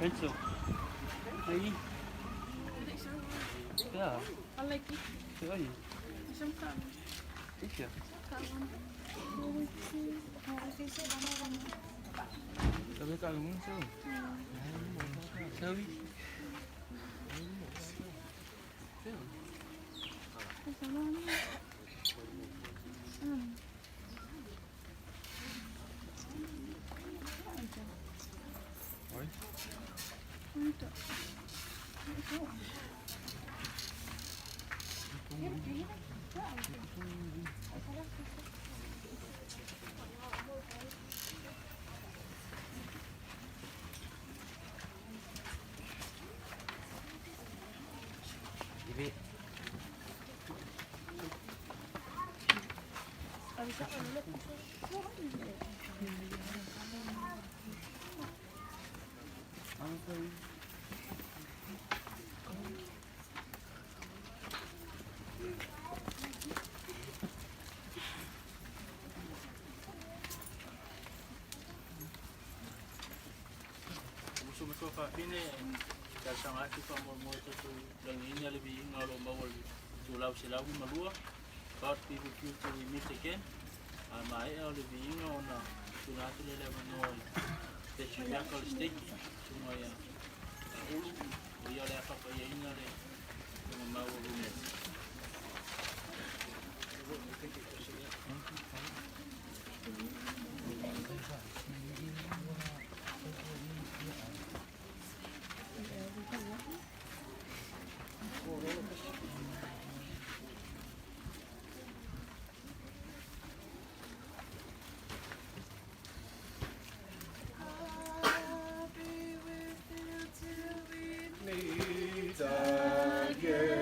Renzo. Aí. Yeah. Oi. Isha. Sabi ka mo so. Sabi. Oi. Musu matua fafine talosaga atu faamoemoe tatou lagiina le viiga o loo maua i le itulau 102. God be with you till we meet again. A maea o le viiga ona tuuina atu lea o le avanoa i Petriaka o le Steki, susuga ia Ulu, o ia o le a faapaiaina le Tama Maualuga. I'll be with you till we meet again.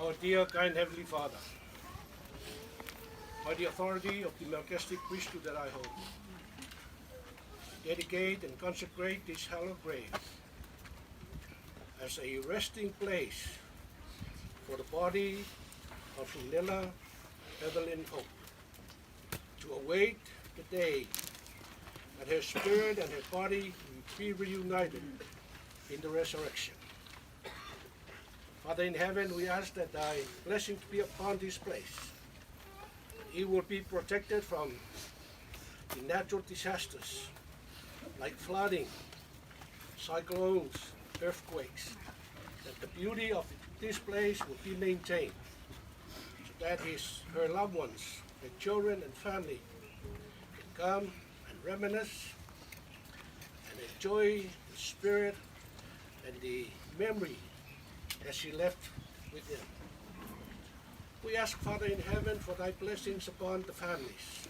Our dear, kind Heavenly Father, by the authority of the Melchizedek priesthood that I hold, I dedicate and consecrate this hallowed grave as a resting place for the body of Ronela Evelyn Hope, to await the day that her spirit and her body will be reunited in the resurrection. Father in heaven, we ask that thy blessing be upon this place. It will be protected from the natural disasters like flooding, cyclones, earthquakes, that the beauty of this place will be maintained so that her loved ones, her children and family can come and reminisce and enjoy the spirit and the memory that she left with them. We ask, Father in heaven, for thy blessings upon the families,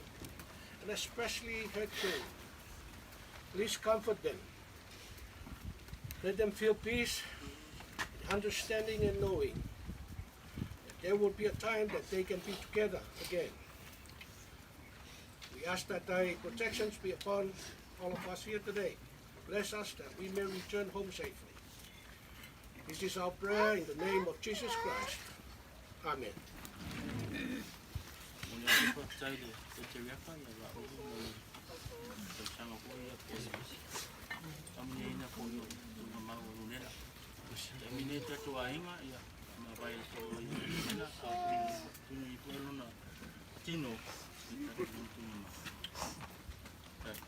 and especially her children. Please comfort them. Let them feel peace and understanding and knowing that there will be a time that they can be together again. We ask that thy protections be upon all of us here today. Bless us that we may return home safely. This is our prayer in the name of Jesus Christ. Amen. Momoli atu le faafetai i le Patriaka ia Laauli mo le tausaga foi ia po o le faamanuiaina foi o le tuugamau o Ronela. Taimi nei tatou aiga ia faamavae i le tauaiga o Ronela a o tunu foi lona tino i tatou tuugamau. Faafetai.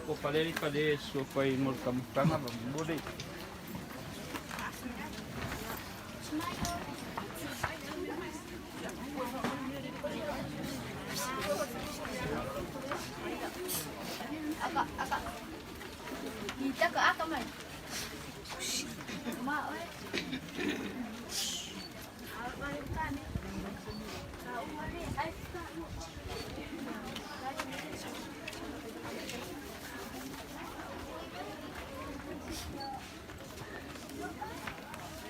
O pale pale so fai mo kamutanga ba bode.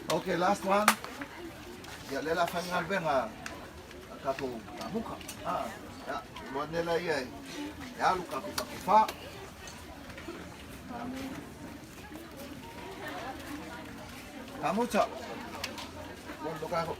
Okay, last one. Ia le la faigaluega a tatou kamuka. Ia, loa nei ia e alu tatou fatufā. Kamuta. Bon lo kako.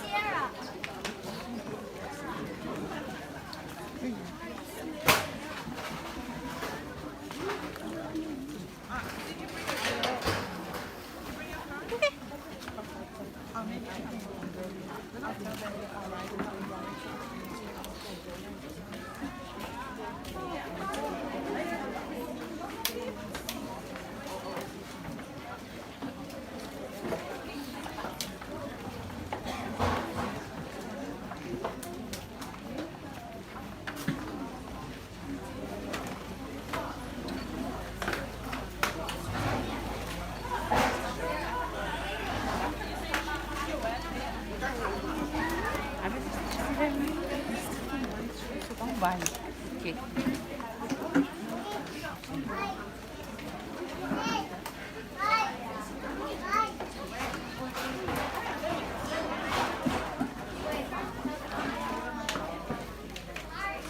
Sierra. Okay.